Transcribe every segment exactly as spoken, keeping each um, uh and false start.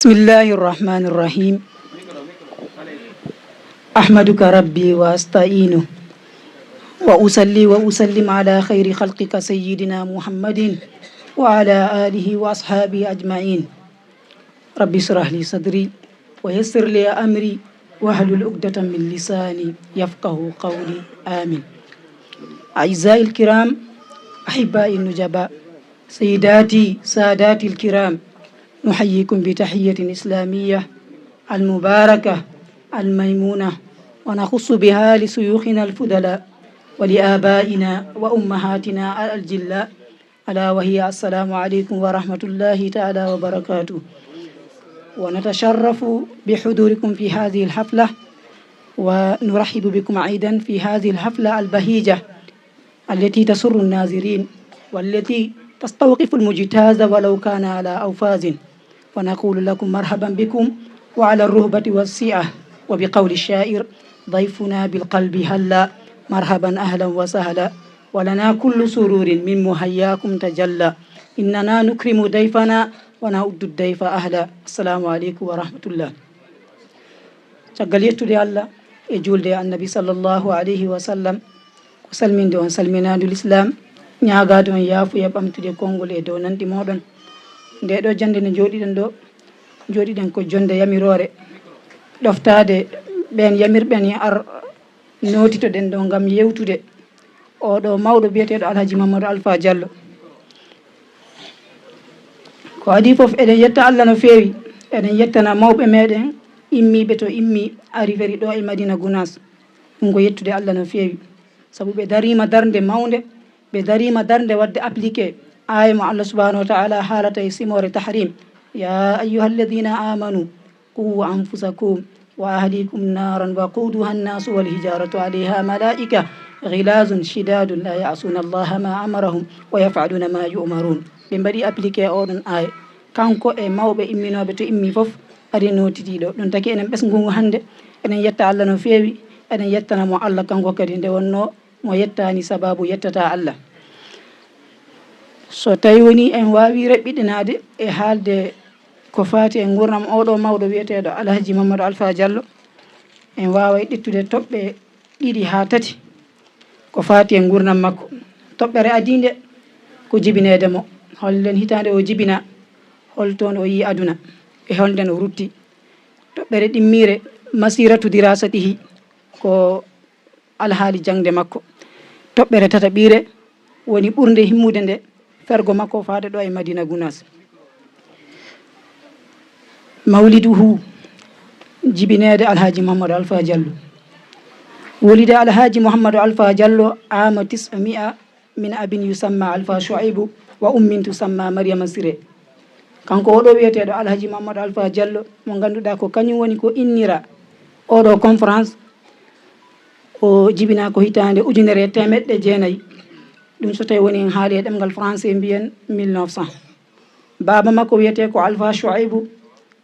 بسم الله الرحمن الرحيم. أحمدك ربي وأستعينه، وأصلي وأسلم على خير خلقك سيدنا محمد وعلى آله وأصحابه أجمعين. رب اشرح لي صدري ويسر لي أمري واحلل عقدة من لساني يفقه قولي. آمين. أعزائي الكرام، أحبائي النجباء، سيداتي ساداتي الكرام، نحييكم بتحية إسلامية المباركة الميمونة، ونخص بها لشيوخنا الفضلاء ولآبائنا وأمهاتنا الأجلاء، ألا وهي السلام عليكم ورحمة الله تعالى وبركاته. ونتشرف بحضوركم في هذه الحفلة، ونرحب بكم أيضا في هذه الحفلة البهيجة التي تسر الناظرين، والتي تستوقف المجتاز ولو كان على أوفاز. ونقول لكم مرحبا بكم وعلى الرهبة والسعة، وبقول الشاعر: ضيفنا بالقلب هلا، مرحبا أهلا وسهلا، ولنا كل سرور من محياكم تجلى، إننا نكرم ضيفنا ونعد الضيف أهلا. السلام عليكم ورحمة الله. Caggal yettude Allah e juulde e Annabi sallallahu alayhi wa sallam, ko salminde on salminaandu Lislaam, ñaagaade on yaafuya, ɓamtude konngol e dow nanɗi mooɗon. Nde ɗo jannde nde njooɗiɗen ɗo, njooɗiɗen ko jonnde yamiroore, ɗoftaade ɓeen yamirɓe en ar nootitoɗen ɗo ngam yewtude oɗo mawɗo biyeteeɗo Alhaji Mamadou Alpha Diallo. Ko adii fof, eɗen yetta Allah no feewi, eɗen yettana mawɓe meɗen immiiɓe to immi, arriveri ɗo e Madina Gounass. Ɗum ko yettude Allah no feewi, sabu ɓe dariima darnde mawnde, ɓe dariima darnde waɗde appliqué aaya mo Allah subhanahu wa ta'ala haalata e simoore Tahrim: يا أيها الذين آمنوا قوا أنفسكم وأهليكم نارا وقودها الناس والحجارة عليها ملائكة غلاظ شداد لا يعصون الله ما أمرهم ويفعلون ما يؤمرون. Ɓe mbaɗi appliqué oɗon aaya, kanko e mawɓe imminooɓe to immi fof, ari nootitiiɗo. Ɗum taki enen ɓesngu ngu hannde, eɗen yetta Allah no feewi, eɗen yettana mo Allah kanko kadi, nde wonnoo mo yettaani sababu yettata Allah. So tawi woni en waawi reɓɓiɗinaade e haalde ko faati e nguurndam oɗo mawɗo wiyeteeɗo Alhaji Mamadou Alpha Diallo, en waaway ƴettude toɓɓe ɗiɗi haa tati ko faati e nguurndam makko. Toɓɓere adii nde ko jibineede mo, holnden hitaande o jibina, holtoon o yii aduna, e holnden o rutti. Toɓɓere ɗimmiire, masiratu dirasatihi, ko alhaali jaŋde makko. Toɓɓere tataɓiire woni ɓurnde himmude nde fergo makko faade ɗo e Madina Gounass. Mawliduhu, jibineede Alhaji Mouhamadou Alpha Diallo. ولد الحاج محمد ألفا جلو عام تسعمائة من أب يسمى ألفا شعيب وأم تسمى مريم سيري. Kanko oɗo wiyeteeɗo Alhaji Mamadou Alpha Diallo, mo ngannduɗaa ko kañum woni ko innira oɗo conférence, o jibinaa ko hitaande ujunere e teemeɗɗe jeenayi. Ɗum so tawi woni en haali e ɗemngal français mbiyen mille neuf cents. Baaba makko wiyetee ko Alpha Chouaibou,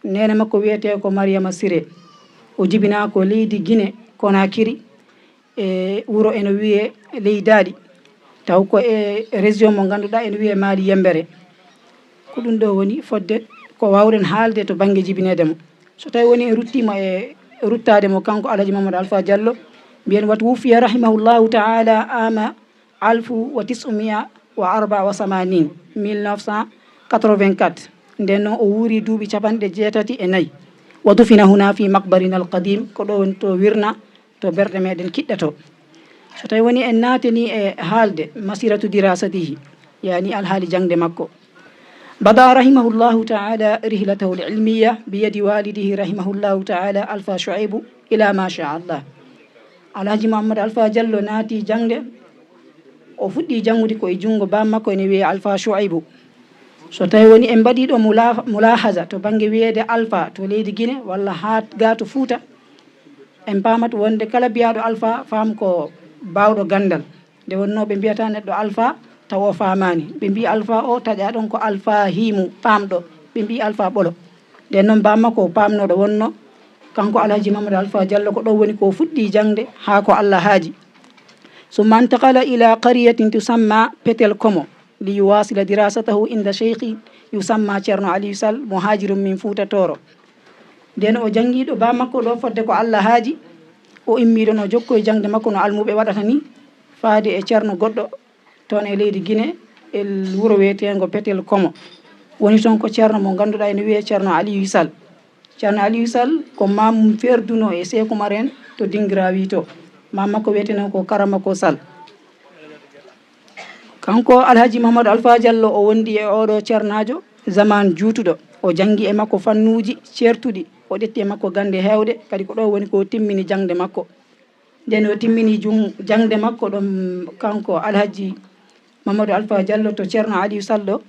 neene makko wiyetee ko Mariama Siré. O jibinaa ko leydi Guinée Conakry, e wuro ene wiyee Leydaali, taw ko e région mo ngannduɗaa ene wiyee Mali Yembere. Ko ɗum ɗo woni fodde ko waawɗen haalde to bannge jibineede mo. So tawi woni en ruttiima e ruttaade mo kanko Alhaji Mamadou Alpha Diallo, mbiyen: وتوفي رحمه الله تعالى عام ألف وتسعمائة وأربعة وثمانين، mille neuf cent quatre-vingt-quatre. Nden noon o wuuri duuɓi capanɗe jeetati e nayi. ودفن هنا في مقبرنا القديم, ko ɗo woni to wirna, to berɗe meɗen kiɗɗa to. So tawi woni en naatani e haalde masiratu dirasatihi, yani alhaali jaŋde makko. بدا رحمه الله تعالى رحلته العلمية بيد والده رحمه الله تعالى ألفا شعيب إلى ما شاء الله. Alhaji Mamadou Alpha Diallo naati jaŋde, o fuɗɗi janngude ko e junngo baam makko ene wiyee Alpha Chouaibou. So tawi woni en mbaɗii ɗo mula-, mulahaza to bannge wiyeede Alpha to leydi Guinée walla haa gaa to Fuuta, en paamat wonde kala biyaaɗo Alpha, faam ko baawɗo ganndal. Nde wonnoo ɓe mbiyata neɗɗo Alpha taw o faamaani. Ɓe mbii Alpha o taƴa ɗon ko Alpha hiimu, paamɗo. Ɓe mbii Alpha ɓolo. Nden noon baam makko o paamnooɗo wonnoo, kanko Alhaji Mamadou Alpha Diallo ko ɗo woni ko fuɗɗi jaŋde haa ko Allah haaji. ثم انتقل إلى قرية تسمى Petel Komo. ليواصل دراسته عند شيخ يسمى Ceerno Aliyu Sall, muhaajirun min Fuuta Tooro. Nden o janngi ɗo baa makko ɗo fodde ko Allah haaji, o immi ɗon o jokkoyi jaŋde makko no almuɓe waɗata ni, faade e ceerno goɗɗo toon e leydi Gine, e wuro wiyeteengo Petel Komo. Woni toon ko ceerno mo ngannduɗaa ene wiyee Ceerno Aliyu Sall. Ceerno Aliyu Sall ko maamum feerduno e Seeku Umar en to Dingirawi to. Maam makko wiyeteenoo ko Karamako Sall. Kanko Alhaji Mamadou Alfa Diallo o wondi e oɗo ceernaajo zaman juutuɗo. O janngi e makko fannuuji ceertuɗi. O ƴetti e makko gannde heewɗe, kadi ko ɗo woni ko timmini jaŋde makko. Nden o timmini jun-, jaŋde makko ɗon, kanko Alhaji Mamadou Alfa Diallo to Ceerno Aliyu Sall ɗo,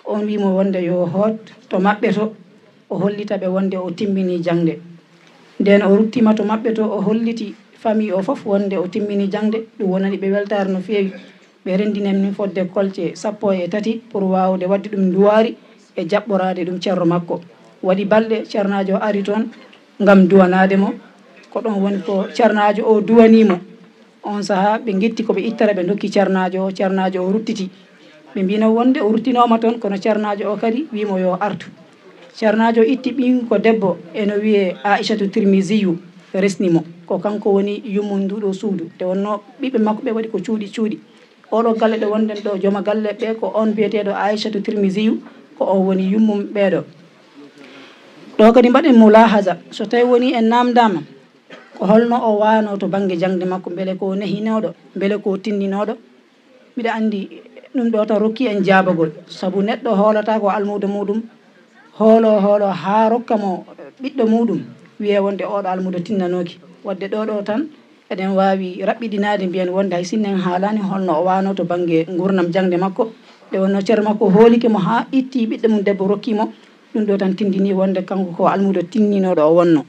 on wii mo wonde yo hoot to maɓɓe to, o hollita ɓe wonde o timmini jaŋde. Nden o ruttima to maɓɓe to, o holliti famille o fof wonde o timmini jaŋde, ɗum wonani ɓe weltaare no feewi. Ɓe renndini min fodde kolce sappo e tati pour waawde waɗde ɗum nduwaari e jaɓɓoraade ɗum ceerno makko. Waɗi balɗe ceernaajo o ari toon ngam duwanaade mo. Ko ɗon woni ko ceernaajo o duwanii mo. On sahaa ɓe ngetti ko ɓe ittata, ɓe ndokki ceernaajo o, ceernaajo o ruttiti. Ɓe mbino wonde o ruttinooma toon, kono ceernaajo o kadi wii mo yo artu. Ceernaajo o itti ɓiy ko debbo eno wiyee Aishatu Tirmiziyu, resni mo. Ko kanko woni yummum nduɗo suudu. Nde wonno ɓiɓɓe makko ɓe waɗi ko cuuɗi cuuɗi. Oɗo galle ɗo wonɗen ɗo, jooma galle ɓe ko on biyeteeɗo Aishatu Tirmiziyu, ko o woni yummum ɓeeɗo. Ɗo kadi mbaɗen mulahaza, so tawi woni en namdama, ko holno o wano to bannge jaŋde makko, mbele ko nehinoɗo, mbele ko tinninoɗo? Miɗa anndi ɗum ɗo tan rokki en jaabagol, sabu neɗɗo hoolata ko almuudo muɗum, hoolo, hoolo haa rokka mo ɓiɗɗo muɗum, wiye wonde oɗo almuudo tinnanooki. Wadde ɗo ɗo tan, eɗen waawi raɓɓiɗinaade mbiyen wonde hay sinno en haalani holno o wano to bannge nguurndam jaŋde makko, nde wonno ceerno makko hoolike mo haa itti ɓiɗɗo mum debbo rokki mo, ɗum ɗo tan tindini wonde kanko ko almuudo tinninooɗo o wonno.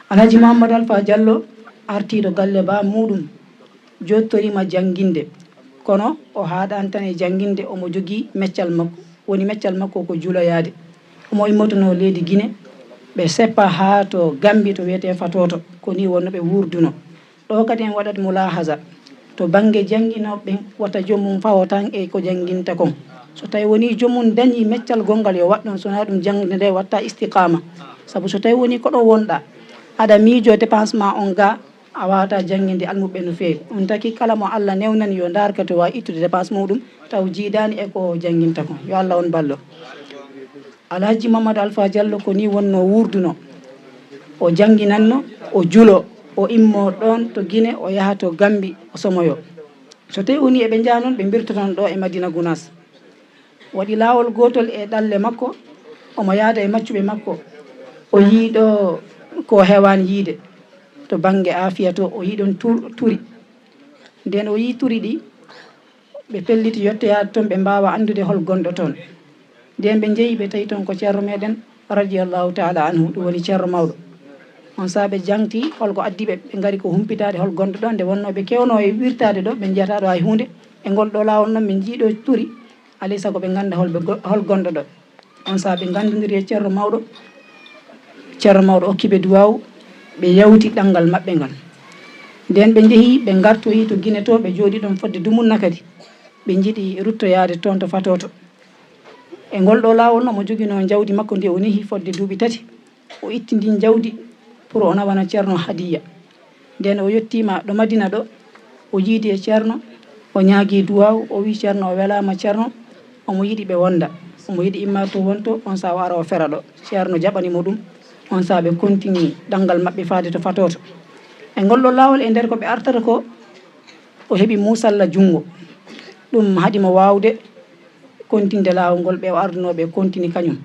Alhaji Mahamadou Alfa Diallo artiiɗo galle ba muɗum, jottorima jannginde, kono o haaɗaani tan e jannginde, omo jogii meccal makko. Woni meccal makko ko juloyaade. Omo immotonoo leydi Gine, ɓe seppa haa to Gambi to wiyetee Fatooto, ko nii wonno ɓe wuurduno. Ɗo kadi en waɗat mulahaza, to bannge jannginooɓe ɓen, wata joomum fawo tan e ko jannginta kon. So tawi wonii joomum dañii meccal gonngal, yo waɗ ɗon, so wonaa ɗum jaŋde nde watta istiqaama. Sabu so tawi wonii ko ɗo wonɗaa, aɗa miijoo dépense ma on ga, a waawata jannginde almuɓɓe no feewi. Ɗum taki kala mo Allah newnani yo ndaar ka to waawi ittude dépense muɗum, taw jiidaani e ko jannginta kon. Yo Allah on ballo. Alhaji Mamadou Alfa Diallo ko nii wonno wuurduno. O jannginanno, o julo, o immo ɗon to Gine, o yaha to Gambi, o somoyo. So tawi wonii eɓe njaha noon, ɓe mbirtoton ɗo e Madina Gunaas. Waɗi laawol gootol e ɗalle makko, omo yahda e maccuɓe makko. O yii ɗo ko heewaani yiide to bannge aafiya to, o yii ɗon tur-, turi. Nden o yii turi ɗi, ɓe pelliti yettoyaade toon, ɓe mbaawa anndude hol gonɗo toon. Nden ɓe njehi, ɓe tawi toon ko ceerno meɗen, radiyallahu taala anhu, ɗum woni ceerno mawɗo. On sahaa ɓe jaŋti hol ko addi ɓe, ɓe ngari ko humpitaade hol gonɗo ɗoon. Nde wonnoo ɓe kewnoo e wirtaade ɗo, ɓe njiyataa ɗo hay huunde. E ngol ɗo laawol noon, ɓe njii ɗo turi, alay sago ɓe ngannda hol ɓe go-, hol gonɗo ɗo. On sahaa ɓe nganndondiri e ceerno mawɗo. Ceerno mawɗo okki ɓe duwaawu, ɓe yawti ɗanngal maɓɓe ngal. Nden ɓe njehi, ɓe ngartoyi to Gine to, ɓe jooɗi ɗon fodde dumunna kadi. Ɓe njiɗi ruttoyaade toon to Fatooto. E ngol ɗo laawol, omo joginoo njawdi makko ndi o nehi fodde duuɓi tati. O itti ndin njawdi pour o nawana ceerno hadiya. Nden o yettiima ɗo Madina ɗo, o yiidi e ceerno, o ñaagii duwaaw, o wii ceerno o welaama ceerno, omo yiɗi ɓe wonda. Omo yiɗi imma to wonto, on sahaa o ara o fera ɗo. Ceerno jaɓani mo ɗum, on sahaa ɓe kontini ɗanngal maɓɓe faade to Fatooto. E ngol ɗo laawol, e nder ko ɓe artata ko, o heɓi muusalla junngo. Ɗum haɗi mo waawde kontinde laawol ngol, ɓe o ardunoo ɓe kontini kañum.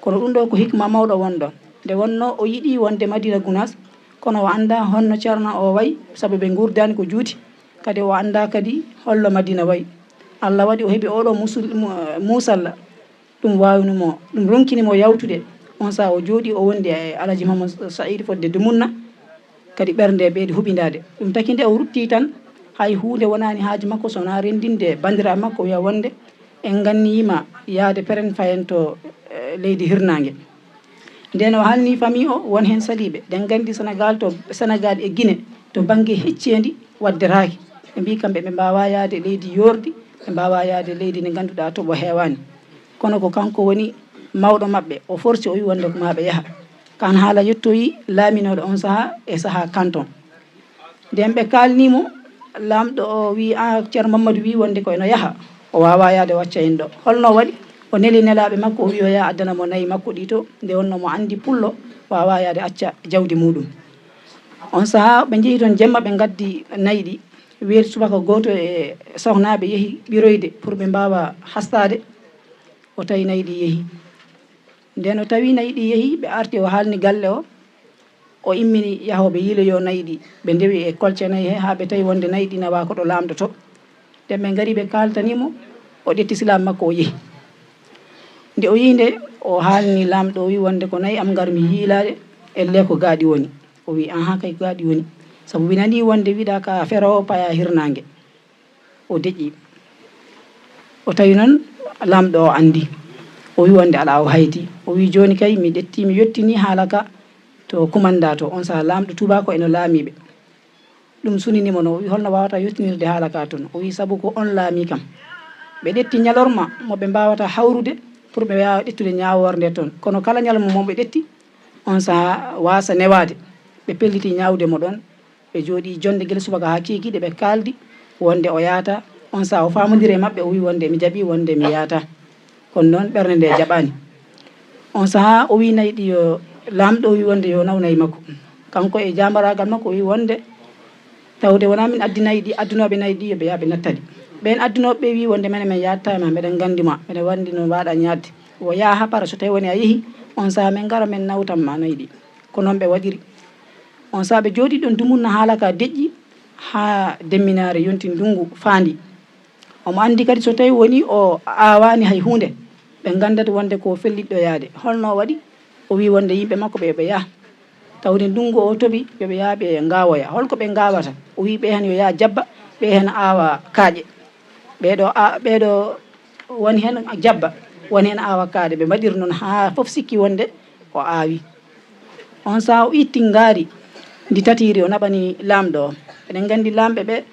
Kono ɗum ɗo ko hikma mawɗo wonɗon. Nde wonnoo o yiɗi wonde Madina Gunaas, kono o anndaa honno ceerno o wayi, sabu ɓe nguurdaani ko juuti, kadi o anndaa kadi holno Madina wayi. Allah waɗi o heɓi oɗo musul-, mu-, muusalla, ɗum waawni mo, ɗum ronkini mo yawtude. On sahaa o jooɗii, o wondi e Alhaji Mamadou Saïd fodde dumunna, kadi ɓernde ɓeydi huɓindaade. Ɗum taki nde o ruttii tan, hay huunde wonaani haaju makko so wonaa renndinde banndiraaɓe makko, wiya wonde en nganniima yahde peren fayen to, eh, leydi hirnaange. Nden o haalni famille o, won heen saliiɓe. Ɗen nganndi Senegaal to, Senegaal e Gine, to bannge hecceendi waddetaake. Ɓe mbii kamɓe ɓe mbaawaa yahde leydi yoordi, Ɓe mbaawaa yahde leydi ndi ngannduɗaa toɓo heewaani. Kono ko kanko woni mawɗo maɓɓe, o forsi, o wi wonde ko maa ɓe yaha. Kaan haala yettoyi laaminooɗo on sahaa e sahaa kanton. Nden ɓe kaalnii mo, laamɗo o wi, "A, Ceerno Mammadu wi wonde ko eno yaha, o waawaa yahde, o acca en ɗo." Holno waɗi? O neli nelaaɓe makko, o wi o yaha addana mo nayi makko ɗi to, nde wonno mo anndi pullo waawaa yahde acca jawdi muuɗum. On sahaa ɓe njehi toon jemma, ɓe ngaddi nayi ɗi. Weeti subaka gooto e sohnaaɓe yehi ɓiroyde pour ɓe mbaawa hastaade. O tawi nayi ɗi yehi. Nden o tawi nayi ɗi yehi, ɓe arti, o haalni galle o. O immini yahooɓe yiiloyoo nayi ɗi. Ɓe ndewi e kolce nayi he haa ɓe tawi wonde nayi ɗi nawaa ko ɗo laamɗo to. Nden ɓe ngari, ɓe kaaltanii mo, o ƴetti silaaɓe makko, o yehi. Nde o yehi nde, o haalni laamɗo, o wi wonde ko nayi am ngar mi yiilaade, ellee ko gaaɗi woni. O wi, "Ahan kay, ko gaaɗi woni. Sabu mi nanii wonde wiɗaa ka feroowo payaa hirnaange." O deƴƴi. O tawi noon laamɗo o anndi. O wi wonde alaa, o hayti. O wi, "Jooni kay mi ƴetti, mi yottinii haala ka to kumandaa to." On sahaa laamɗo tuubaako eno laamii ɓe. Ɗum sunini mo no, o wi, "Holno waawata yottinirde haala ka toon?" O wi, "Sabu ko on laamii kam." Ɓe ƴetti ñalorma mo ɓe mbaawata hawrude pour ɓe waawa ƴettude ñaawoore nde toon. Kono kala ñalorma mo ɓe ƴetti, on sahaa waasa newaade. Ɓe pelliti ñaawde mo ɗoon. Ɓe jooɗii jonnde gila subaka haa kiikiiɗe, ɓe kaaldi wonde o yahata. On sahaa o faamondiri e maɓɓe, o wi wonde, "Mi jaɓii wonde mi yahata." Kono noon ɓernde nde jaɓaani. On sahaa o wi nayi ɗi yo, laamɗo o wi wonde yo naw nayi makko. Kanko e jaambaraagal makko o wi wonde, tawde wonaa min addi nayi ɗi, addunooɓe nayi ɗi yo ɓe yaha ɓe natta ɗi. Ɓeen addunooɓe ɓe wi wonde, "Menen men yahata e ma, meɗen nganndi ma, meɗen wanndi no mbaaɗa ñaadde. Wo yaha hapara, so tawi woni a yehi, on sahaa men ngara men nawtan ma nayi ɗi." Ko noon ɓe waɗiri. On sahaa ɓe jooɗii ɗoon dumunna haala ka deƴƴi haa demminaare yonti ndunngu faandi. Omo anndi kadi so tawi woni o aawaani hay huunde, ɓe nganndat wonde ko fellitɗo yahde. Holno o waɗi? O wi wonde yimɓe makko ɓe, ɓe yaha. Tawde ndunngu o toɓi, yo ɓe yaha ɓe ngaawoya. Holko ɓe ngaawata? O wi ɓe heen yo yaha jabba, ɓe heen aawa kaaƴe. Ɓeeɗo a-, ɓeeɗo woni heen jabba, woni heen aawa kaaƴe. Ɓe mbaɗiri noon haa fof sikki wonde o aawi. On sahaa o itti ngaari ndi tatiiri, o naɓani laamɗo o. Eɗen nganndi laamɓe ɓe,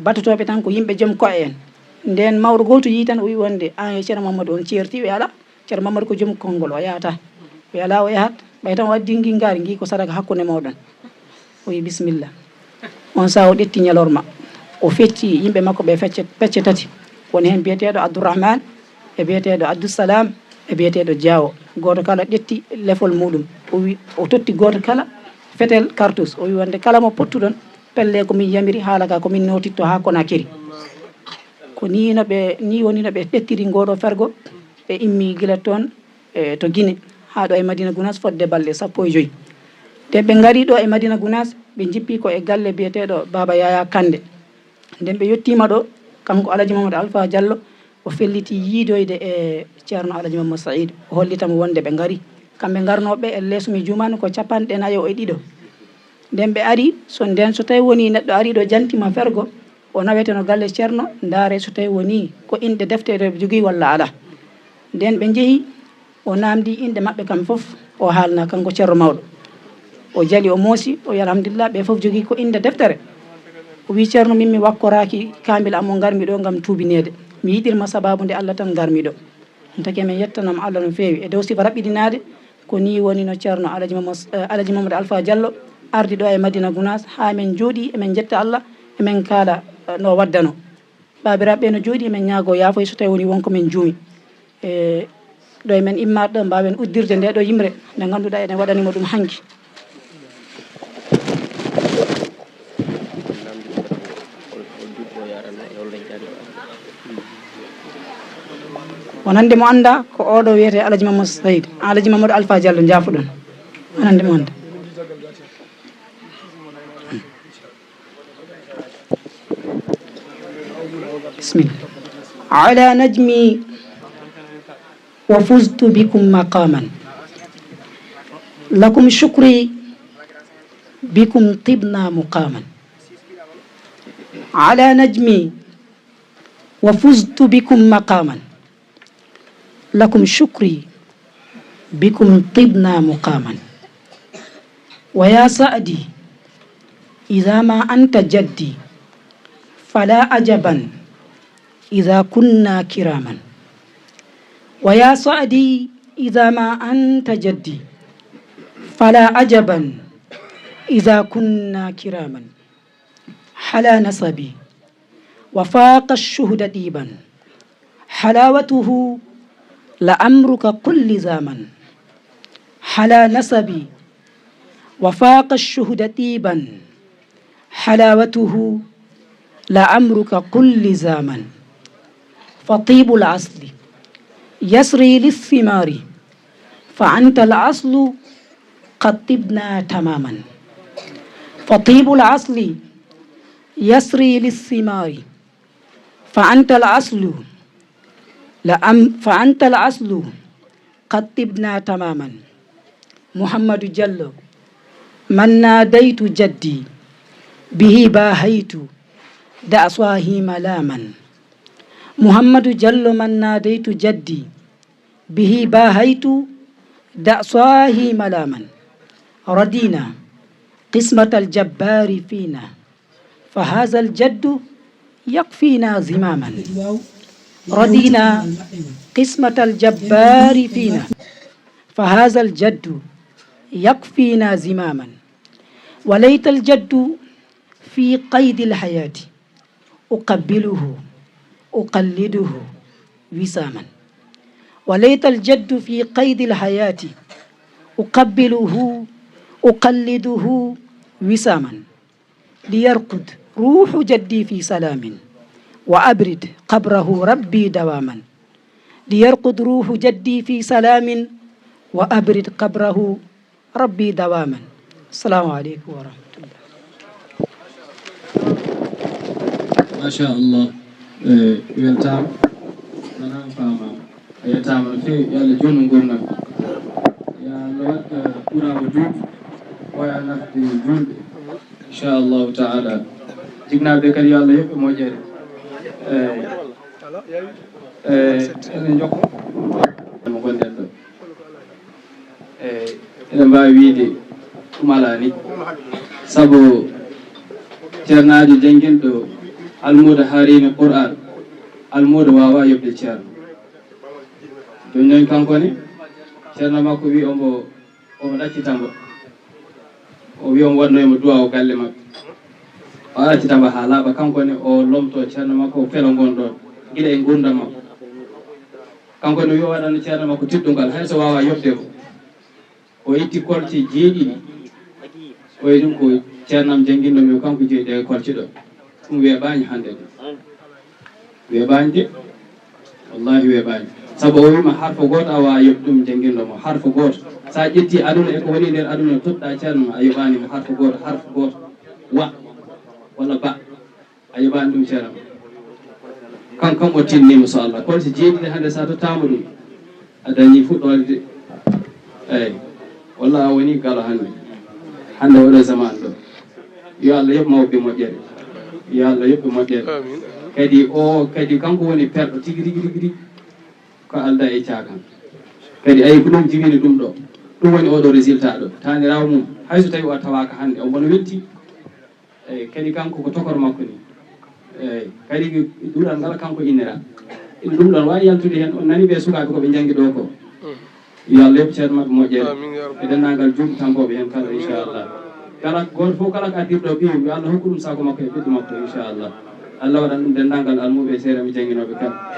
batotooɓe tan ko yimɓe joom ko'e en. Ndeen mawɗo gooto yii tan, o wi wonde, "Aan e Ceerno Mammadu on ceerti?" Ɓe, "Alaa, Ceerno Mammadu ko joom konngol, o yahata." Ɓe, "Alaa, o yahat, ɓay tan o addi ngi ngaari, ngi ko sadaka hakkunde mooɗon." O wi, "Bisimilla." On sahaa o ƴetti ñalorma, o fecci yimɓe makko ɓe fecce, pecce tati. Woni heen biyeteeɗo Abdourahmane, e biyeteeɗo Abdoussalam, e biyeteeɗo Diawo. Gooto kala ƴetti lefol muuɗum. O wi, o totti gooto kala fetel cartouche. O wi wonde, "Kala mo pottuɗon, pelle ko min yamiri, haala ka ko min nootitto haa Conakry." Ko nii no ɓe, nii woni no ɓe ƴettiri ngooɗo fergo, ɓe immi gila toon, e to Guinée, haa ɗo e Madina Gounass fodde balɗe sappo e joy. Nde ɓe ngari ɗo e Madina Gounass, ɓe njippi ko e galle biyeteeɗo Baaba Yaya Kande. Nden ɓe yettiima ɗo, kanko Alaji Mamadou Alpha Diallo, o felliti yiidoyde e Ceerno Alaji Mamadou Saïd, o hollita mo wonde ɓe ngari. Kamɓe ngarnooɓe ɓe, ellee so mi juumaani ko capanɗe nayo e ɗiɗo. Nden ɓe ari, so nden so tawi woni neɗɗo ari ɗo jantima fergo, o naweteno galle Ceerno, ndaare so tawi woni ko inɗe defte ɗe ɓe jogii walla alaa. Nden ɓe njehi, o naamndii inɗe maɓɓe kamɓe fof, o haalna kanko Ceerno Mawɗo. O jali, o moosi, o wi, "Alhamdulillah, ɓe fof jogii ko innde deftere." O wi, "Ceerno, min mi wakkoraaki kaamil am o ngarmi ɗo ngam tuubineede. Mi yiɗirma sabaabu nde Allah tan ngarmi ɗo." Ɗum taki emin yettanama Allah no feewi. E dow sifa raɓɓiɗinaade, ko nii woni no Ceerno Alaji Mamo-, eh, Alaji Mamadou Alpha Diallo ardi ɗo e Madina Gounass, haa emin njooɗii, emin njetta Allah, emin kaala, eh, no waddano. Baabiraaɓe ɓe no jooɗii, emin ñaagoo yaafoy so tawi woni won ko min njuumi. E ɗo e men immaade ɗo, mbaawen uddirde nde ɗo yimre, nde ngannduɗaa eɗen waɗanima ɗum hanki. Wonande mo annda ko oɗo wiyetee Alaji Mamadou Saïd, Alaji Mamadou Alpha Diallo, njaafoɗon. Wonande mo annda. بسم الله. على نجمي وفزت بكم مقاما، لكم شكري بكم طبنا مقاما. على نجمي وفزت بكم مقاما، لكم شكري بكم طبنا مقاما. ويا سعدي، إذا ما أنت جدي، فلا عجبا إذا كنا كراما. ويا سعدي إذا ما أنت جدي، فلا عجبا إذا كنا كراما. حلا نسبي وفاق الشهد طيبا، حلاوته لعمرك كل زمن. حلا نسبي وفاق الشهد طيبا، حلاوته لعمرك كل زمن. فطيب الأصل يسري للثمار، فأنت الأصل قد طبنا تماما. فطيب الأصل يسري للثمار، فأنت الأصل لأم فأنت الأصل قد طبنا تماما. محمد جلو من ناديت جدي، به باهيت دعصاه ملاما. محمد جلو من ناديت جدي، به باهيت دعصاه ملاما. رضينا قسمة الجبار فينا، فهذا الجد يكفينا زماما. رضينا قسمة الجبار فينا، فهذا الجد يكفينا زماما. وليت الجد في قيد الحياة، أقبله أقلده وساما. وليت الجد في قيد الحياة، أقبله أقلده وساما. ليرقد روح جدي في سلام، وأبرد قبره ربي دواما. ليرقد روح جدي في سلام، وأبرد قبره ربي دواما. السلام عليكم ورحمة الله. Machallah. Eh, weltaama. Nanaama, faamaama. A yettaama no feewi. Yo Allah juutnu nguurndam. Yo Allah waɗ, eh, ɓuraama duuɓi. Ɓooya nafde juulɓe. Inchallahu taala. Jiknaaɓe kadi yo Allah yoɓ ɓe moƴƴere. Eh, eh, eɗen njokka mo ngonɗen ɗo. Eyi, eɗen mbaawi wiyde ɗum alaa ni. Sabu ceernaajo jannginɗo almuudo hariimi Qur'aan, almuudo waawaa yoɓde ceerno. Jooni noon kanko ne, ceerno makko wii omo, omo ɗaccita mbo. O wii omo waɗnoya mo duwaaw galle maɓɓe. O ɗaccita mbo haa laaɓa, kanko ne o lomtoo ceerno makko, o fela ngoon ɗoon, gila e nguurndam makko. Kanko ne o wii o waɗano ceerno makko teddungal, hay so waawaa yoɓde ko. O itti kolce jeeɗiɗi. O wiyi ɗum ko ceerno am jannginɗo mi, kanko jeyi ɗe kolce ɗo. Ɗum weeɓaani hannde de. Weeɓaani de. Wallahi weeɓaani. Sabu o wiima harfo gooto a waawaa yoɓde ɗum jannginɗo mo. Harfo gooto. So a ƴettii aduna e ko woni nder aduna, toɗɗaa ceerno ma, a yoɓaani mo harfo gooto, harfo gooto. Wa. Walla ba. A yoɓaani ɗum ceerno ma. Kan kam o tinniima so Allah. Kono so jeeɗiɗi hannde so a tottaama ɗum, a dañii fuɗɗoode de. Eyi. Walla a wonii galo hannde. Hannde oɗo zaman ɗo. Yo Allah yoɓ mawɓe moƴƴere. Yo Allah yoɓ ɓe moƴƴere. Kadi o, kadi kanko woni perɗo tigi, tigi, tigi, tigi. Ko aldaa e caakan. Kadi ayi ko ɗum jibini ɗum ɗo. Ɗum woni oɗo résultat ɗo. Taaniraawo mum, hay so tawi o tawaaka hannde, omo no weltii. Eyi, kadi kanko ko tokor makko ni. Eyi, kadi duɗal ngal kanko innira. Ina ɗum ɗon waawi yaltude heen, on nani ɓe sukaaɓe ko ɓe njanngi ɗo ko. Yo Allah yoɓ ceerno maɓɓe moƴƴere. Amin, ya Rabbi. E denndaangal juulɓe tampooɓe heen kala, inchallah. Kala gooto fof kala ko addirɗo ɓiyum, yo Allah hokku ɗum sago makko e ɓiɗɗo makko, inchallah. Allah waɗan ɗum denndaangal almuuɓe e seereeɓe jannginooɓe kala.